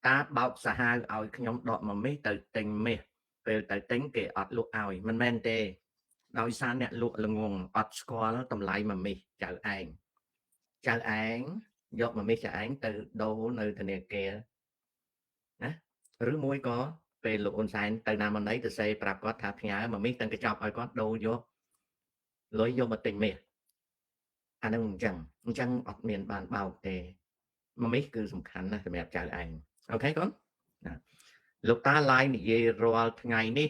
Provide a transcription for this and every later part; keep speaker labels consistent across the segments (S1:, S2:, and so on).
S1: តាបោកសាហាវឲ្យខ្ញុំដកមួយមាសទៅទិញមាសពេលទៅទិញគេអត់លក់ឲ្យមិនមែនទេដោយសារអ្នកលក់ល្ងងអត់ស្គាល់តម្លៃមួយមាសចៅឯងចៅឯងយកមួយមាសចៅឯងទៅដូរនៅធនាគារណាឬមួយក៏ពេលលោកហ៊ុនសែនទៅណាមកណីទៅសេប្រាប់គាត់ថាផ្ញើមួយមាសទាំងកញ្ចប់ឲ្យគាត់ដូរយកលុយយកមកទិញមាសអានឹងអញ្ចឹងអត់មានបានបោកទេមួយមាសគឺសំខាន់ណាស់សម្រាប់ចៅឯងអូខេកូនណាលោកតាឡាយនិយាយរាល់ថ្ងៃនេះ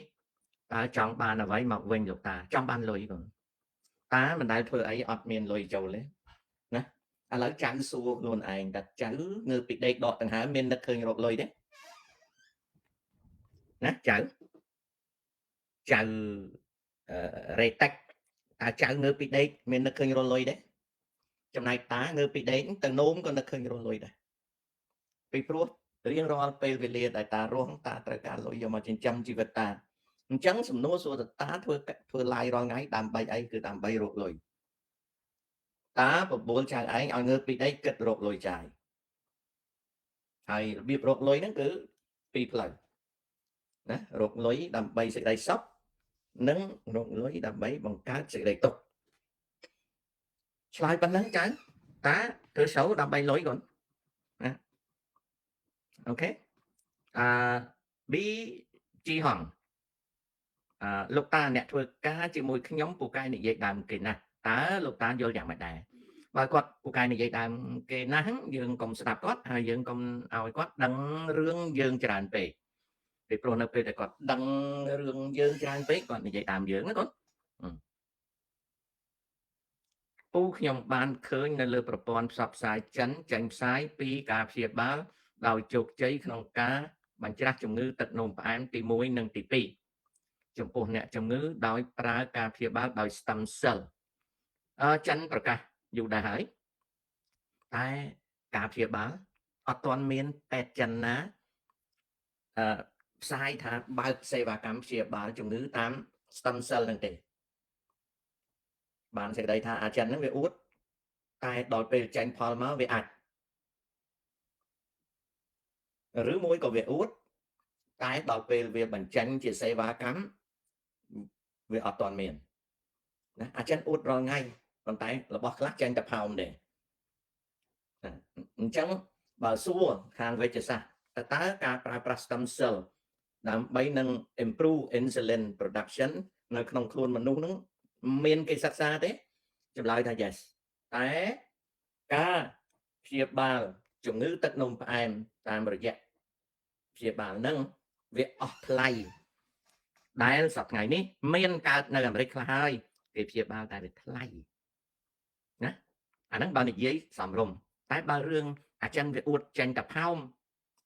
S1: តើចង់បានអ្វីមកវិញលោកតាចង់បានលុយកូនតាមិនដែលធ្វើអីអត់មានលុយចូលទេណាឥឡូវចៅសួរខ្លួនឯងតើចៅងើបពីដេកដកដង្ហើមមាននឹកឃើញរកលុយទេណាចៅចៅរេតិកតើចៅងើបពីដេកមាននឹកឃើញរកលុយទេចំណែកតាងើបពីដេកទៅនោមក៏នឹកឃើញរកលុយដែរពីព្រោះរៀងរាល់ពេលវេលាដែលតារស់តាត្រូវការលុយយកមកចិញ្ចឹមជីវិតតាអញ្ចឹងសំណួរសួរតាធ្វើឡាយរាល់ថ្ងៃដើម្បីអីគឺដើម្បីរកលុយតាបបួលចៅឯងឲ្យងើបពីដេកគិតរកលុយចាយហើយរបៀបរកលុយហ្នឹងគឺពីរផ្លូវណារកលុយដើម្បីសេចក្តីសុខនិងរកលុយដើម្បីបង្កើតសេចក្តីទុក្ខឆ្លើយប៉ុណ្ណឹងចៅតាធ្វើសូវដើម្បីលុយកូនណាអូខេអឺ B ជីហងអឺលោកតាអ្នកធ្វើការជាមួយខ្ញុំពូកែនិយាយដើមគេណាស់តើលោកតាយល់យ៉ាងម៉េចដែរបើគាត់ពូកែនិយាយដើមគេណាស់យើងកុំស្ដាប់គាត់ហើយយើងកុំឲ្យគាត់ដឹងរឿងយើងច្រើនពេកពីព្រោះនៅពេលដែលគាត់ដឹងរឿងយើងច្រើនពេកគាត់និយាយតាមយើងណាកូនពូខ្ញុំបានឃើញនៅលើប្រព័ន្ធផ្សព្វផ្សាយចិនចេញផ្សាយពីការព្យាបាលដោយជោគជ័យក្នុងការបញ្ច្រាស់ជំងឺទឹកនោមផ្អែមទី1និងទី2ចំពោះអ្នកជំងឺដោយប្រើការព្យាបាលដោយ stem cell ចិនប្រកាសយូរដែរហើយតែការព្យាបាលអត់ទាន់មានពេទ្យចិនណាអឺផ្សាយថាបើកសេវាកម្មព្យាបាលជំងឺតាម stem cell ហ្នឹងទេបានសេចក្តីថាអាចិនហ្នឹងវាអួតតែដល់ពេលចេញផលមកវាអាចឬមួយក៏វាអួតតែដល់ពេលវាបញ្ចេញជាសេវាកម្មវាអត់ទាន់មានណាអាចិនអួតរាល់ថ្ងៃប៉ុន្តែរបស់ខ្លះចេញតែផោមទេអញ្ចឹងបើសួរខាងវេជ្ជសាស្ត្រតើការប្រើប្រាស់ stem cell ដើម្បីនឹង improve insulin production នៅក្នុងខ្លួនមនុស្សហ្នឹងមានគេសិក្សាទេចម្លើយថា yes តែការព្យាបាលជំងឺទឹកនោមផ្អែមតាមរយៈព្យាបាលហ្នឹងវាអស់ថ្លៃដែលសប្តាហ៍ថ្ងៃនេះមានកើតនៅអាមេរិកខ្លះហើយគេព្យាបាលតែវាថ្លៃណាអាហ្នឹងបើនិយាយសំរុំតែបើរឿងអាចិនវាអួតចេញតែផោម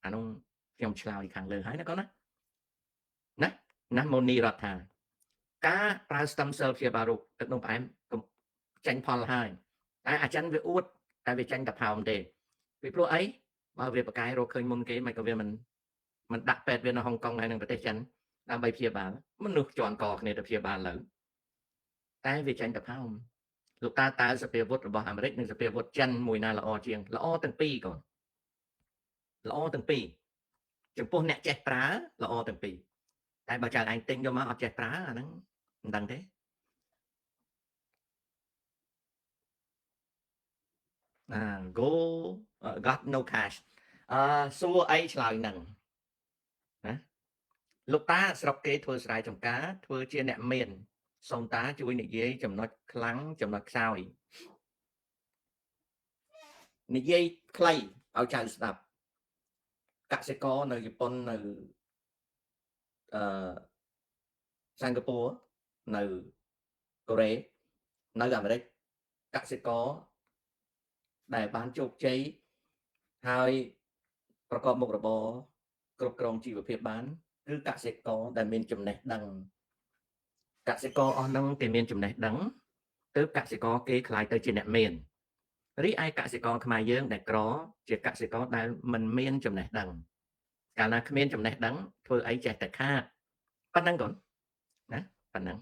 S1: អានោះខ្ញុំឆ្លើយខាងលើហើយណាកូនណាណាណាម៉ូនីរដ្ឋាការប្រើ stem cell ព្យាបាលរោគទឹកនោមផ្អែមចេញផលហើយតែអាចិនវាអួតតែវាចេញតែផោមទេពីព្រោះអីបើវាប្រកែរកឃើញមុនគេមិនក៏វាមិនដាក់ពេទ្យវានៅហុងកុងហើយនឹងប្រទេសចិនដើម្បីព្យាបាលមនុស្សជន់កគ្នាទៅព្យាបាលលើតែវាចេញតែផោមលោកតាតើសភាវុធរបស់អាមេរិកនិងសភាវុធចិនមួយណាល្អជាងល្អទាំងពីរកូនល្អទាំងពីរចំពោះអ្នកចេះប្រើល្អទាំងពីរតែបើចៅឯងទិញយកមកអត់ចេះប្រើអាហ្នឹងមិនដឹងទេអា go got no cash អឺសួរអីឆ្លើយហ្នឹងណាលោកតាស្រុកគេធ្វើស្រែចម្ការធ្វើជាអ្នកមានសូមតាជួយនិយាយចំណុចខ្លាំងចំណុចខ្សោយនិយាយខ្លីឲ្យចៅស្ដាប់កសិករនៅជប៉ុននៅអឺសិង្ហបុរីនៅកូរ៉េនៅអាមេរិកកសិករដែលបានជោគជ័យហើយប្រកបមុខរបរគ្រប់គ្រងជីវភាពបានគឺកសិករដែលមានចំណេះដឹងកសិករអស់ហ្នឹងគេមានចំណេះដឹងទើបកសិករគេក្លាយទៅជាអ្នកមានរីឯកសិករខ្មែរយើងដែលក្រជាកសិករដែលមិនមានចំណេះដឹងកាលណាគ្មានចំណេះដឹងធ្វើអីចេះតែខាតប៉ុណ្ណឹងកូនណាប៉ុណ្ណឹង